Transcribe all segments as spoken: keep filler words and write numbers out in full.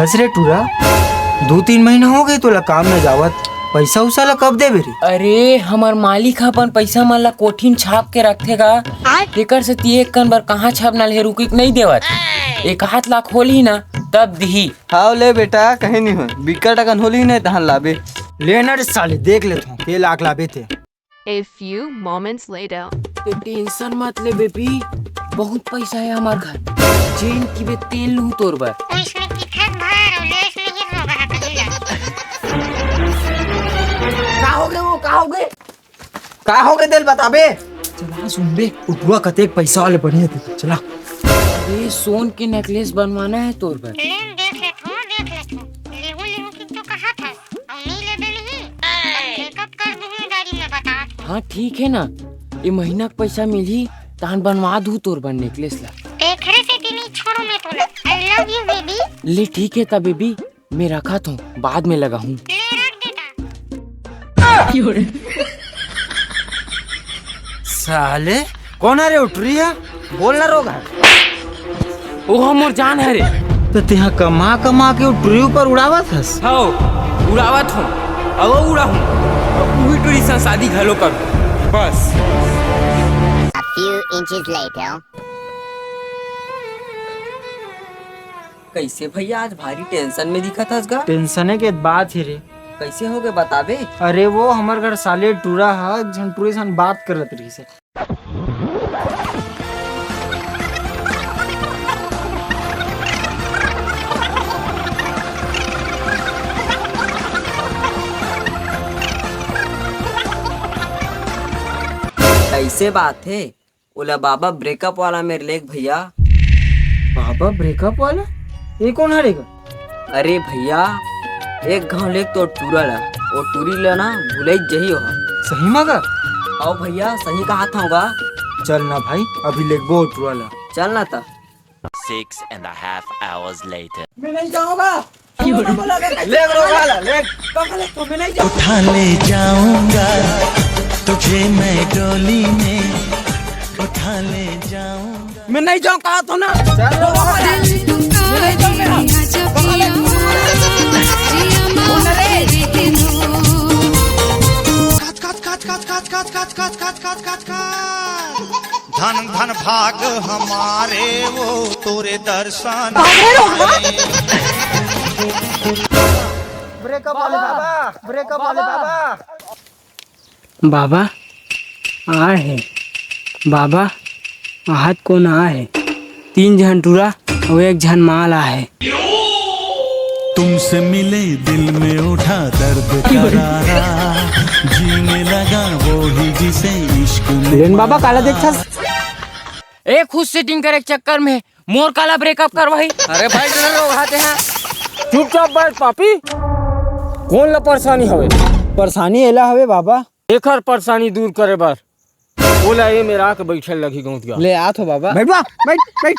बस रे टूरा, दू तीन महीना हो गए तोला काम में जावत, पैसा उसा ला कब देबे रे? अरे, हमर मालिक ह अपन पैसा मन ला कोठी म छाप के रखथे गा, तेकर सेती एक कन बर कहाँ छापना ले रुकिक नइ देवत। एक आध लाख होलही ना, तब दिही। हाव ले बेटा, कहीं नहीं हो, बिकट अकन होलही नहीं तहन लाबे। ले ना रे साले, देख लेथों, के लाख लाबे ते। A few moments later. ते टेंशन मत ले बेबी, बहुत पैसा हे हमर घर, जेन किबे तेन लूँ तोर बर। ओ इसमें किथक भर और लेस नहीं होगा, कहीं जा। का हो गए वो, का हो गए? का हो गए तेला बताबे? चला सुन बे, ओ टूरा कतेक पैसा वाले बने हे, चला। अरे सोन के नेकलेस बनवाना हे तोर बर। लेन देख लेथों, देख लेथों। लेहू लेहू कि तो कहा था, अउ नी लेबे नहीं। ब्रेकअप कर दूंगा गाड़ी में बता। हाँ ठीक हे ना, ए महीना के पैसा मिलही, तहन बनवा दू तोर बर नेकलेस ला। तेखरे सेती नहीं छोड़ो मैं तोला। I love you baby। ले ठीक हे त बेबी, मैं रखत हों, बाद में लगाहूँ। ले रख देता। साले, कोन हरे ओ टूरी ह? बोल ना रोगहा। ओह मोर जान हरे। त तेहा कमा कमा के ओ टूरी ऊपर उड़ावत हस? हव, उड़ावत हों। अब उड़ाहूँ। अब उही टूरी से शादी घलो कर। बस। A few inches later. कइसे भैया, आज भारी टेंशन में दिखत हस गा? टेंशने के बात हे रे। कइसे होगे बताबे? अरे वो हमर घर साले टूरा ह, एक झन टूरी सन बात करत रहिस हे। कइसे बात हे? ओला बाबा ब्रेकअप वाला मेर लेग भैया। बाबा ब्रेकअप वाला? ये कोन हरे गा? अरे भैया, एक घाव लेग तो टूरा ला, ओ टूरी ला ना भुलई जही ओहा। सही मा गा? अउ भैया, सही कहा था गा। चल ना भाई, अभी लेगबो ओ टूरा ला। चल ना त। Six and a half hours later. मैं नहीं जाऊंगा। ले रो वाला, ले। उठा ले जाऊंगा तुझे मैं डोली में, उठा ले जाऊंगा। मैं नहीं जाऊँ कहा तो ना। चल रो वाला। धन धन भाग हमारे वो तोरे दर्शन। ब्रेकअप वाले बाबा, ब्रेकअप वाले बाबा। बाबा आए हे, बाबा आहत कोन आए हे? तीन झन टूरा अउ एक झन माल आहे। तुमसे मिले दिल में उठा दर्द करारा, जीने लगा वो ही जिसे इश्क में लेन बाबा, काला देखथस? ए, खुद सेटिंग करे के चक्कर में मोर काला ब्रेकअप करवाही। अरे बैठ ना रो, हाथे हैं। चुपचाप बैठ पापी। कोन ला परेशानी हवे? परेशानी एला हवे बाबा। एकर परेशानी दूर करे बर ओला ए मेर आके बैठे लगही गौंतिया। ले आत हो बाबा। बैठ बा, बैठ, बैठ।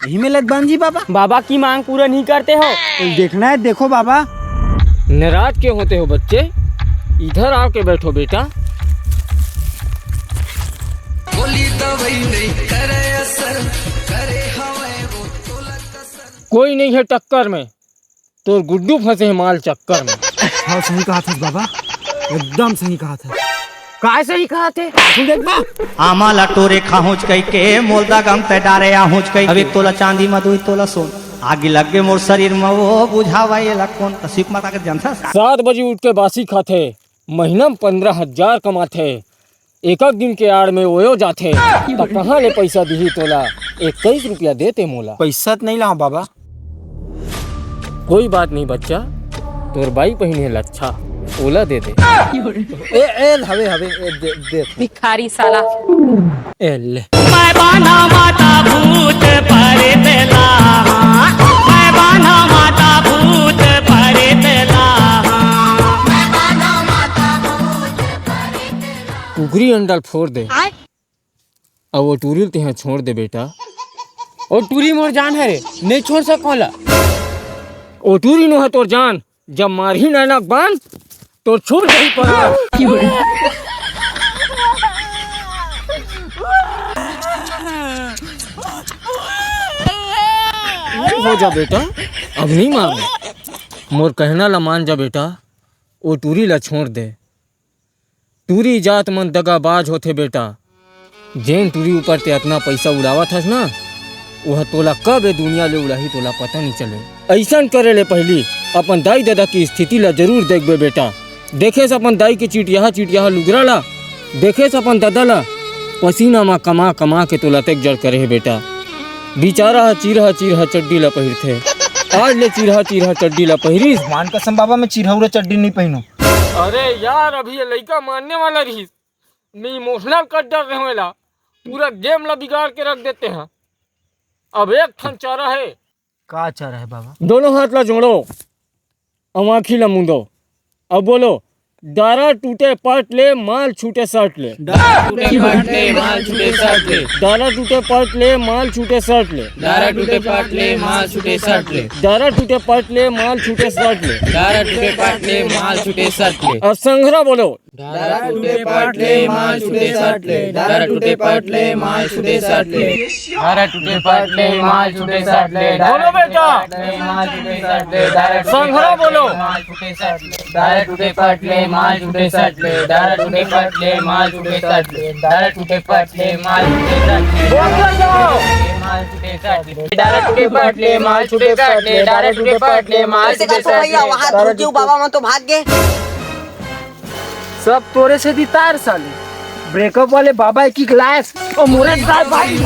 यही में लत बांध जी बाबा। बाबा की मांग पूरा नहीं करते हो। देखना है, देखो बाबा। नाराज क्यों होते हो बच्चे? इधर आके बैठो बेटा। गोली दवाई नहीं करे असर, करे हवे वो तोला कसर। कोई नहीं है टक्कर में। तोर गुड्डू फंसे हे माल चक्कर में। हाँ, सही कहा था बाबा, एकदम सही कहा था। काय सही कहा थे? तू देख बा। आमा ला टोरे खाहूंच कई के, मोलदा गम ते डारे आहूंच कई। अबे तोला चांदी मा दुई तोला सोन, आगी लग गे मोर शरीर मा, वो बुझावा ये ला कौन? त शिव कुमार का जानथस? सात बजे उठ के बासी खाथे, महीना में पंद्रह हजार कमाथे, एक एक दिन के आड़ में ओयो जाथे, त कहाँ ले पैसा दिही तोला? इक्कीस रुपया दे ते मोला। पैसा त नहीं लाऊं बाबा। कोई बात नहीं बच्चा, तोर बाई पहिने लच्छा, ओला दे दे। ए, ए, हवे, हवे, ए, दे, दे। भिखारी साला। ए, ले। मैं बांधा माता भूत परेत ला, मैं बांधा माता भूत परेत ला। कुकरी अंडा ल फोड़ दे। आय। अब वो टूरी ल तिहां छोड़ दे बेटा। ओ टूरी मोर जान हरे, नहीं छोड़ सको ला। ओ टूरी नो है तोर जान, जब मारही नैना के बान, तोर छूट जाही परान। हो जा बेटा। अब नहीं मारना। मोर कहना ला मान जा बेटा, ओ टूरी ला छोड़ दे। टूरी जात मन दगाबाज होथे बेटा। जेन टूरी ऊपर ते अतना पइसा उड़ावत हस ना, ओह तोला कब ए दुनिया ले उड़ाही, तोला पता नइ चले। अइसन करे ले पहिली अपन दाई ददा के स्थिति ला जरूर देखबे बेटा। देखेस अपन दाई के चिटियाहा चिटियाहा लुगरा ला, देखेस अपन ददा ला, पसीना मा कमा कमा के तोला तेक जड़ करे हे बेटा। बिचारा ह चिरहा चिरहा चड्डी ला पहिरथे, आज ले चिरहा चिरहा चड्डी ला पहिरिस। भगवान कसम बाबा, मैं चिरहौरा चड्डी नहीं पहनू। अरे यार, अभी ये लइका मानने वाला रहिस, मैं इमोशनल कर डर रहे हूँ एला, पूरा गेम ला बिगाड़ के रख देते हैं। अब एक ठन चारा है। का चारा है बाबा? दोनों हाथ ला जोड़ो, अब आँखी ला मूंदो, अब बोलो, डारा टूटे पाट ले, माल छूटे साट ले। डारा टूटे पाट ले, माल छूटे साट ले। डारा टूटे पाट ले, माल छूटे साट ले। डारा टूटे पाट ले, माल छूटे साट ले। डारा टूटे पाट ले, माल छूटे साट ले। डारा टूटे पाट ले, माल छूटे साट ले। अब संघरा बोलो। डारा टूटे पाट ले, माल छूटे साट ले। डारा टूटे पाट ले, माल छूटे साट ले। डारा टूटे पाट ले, माल छूटे साट ले। बोलो बेटा। माल छूटे साट ले। डारा टूटे संघरा बोलो। माल छूटे साट ले। डारा टूटे पाट ले, माल छूटे साट ले। डारा टूटे पाट ले, माल छूटे साट ले। डारा टूटे पाट ले, माल छूटे साट ले। बोल जाओ। माल छूटे साट ले। डारा टूटे पाट ले, माल छूटे साट ले। डारा टूटे पाट ले, माल वैसे छूटे का साट भैया, ले। वहाँ दूर क्यों बाबा, वहाँ तो भाग गए। सब तोरे से दी तार साले। ब्रेकअप वाले बाबा एक ही क्लास और मोरे साथ भाई।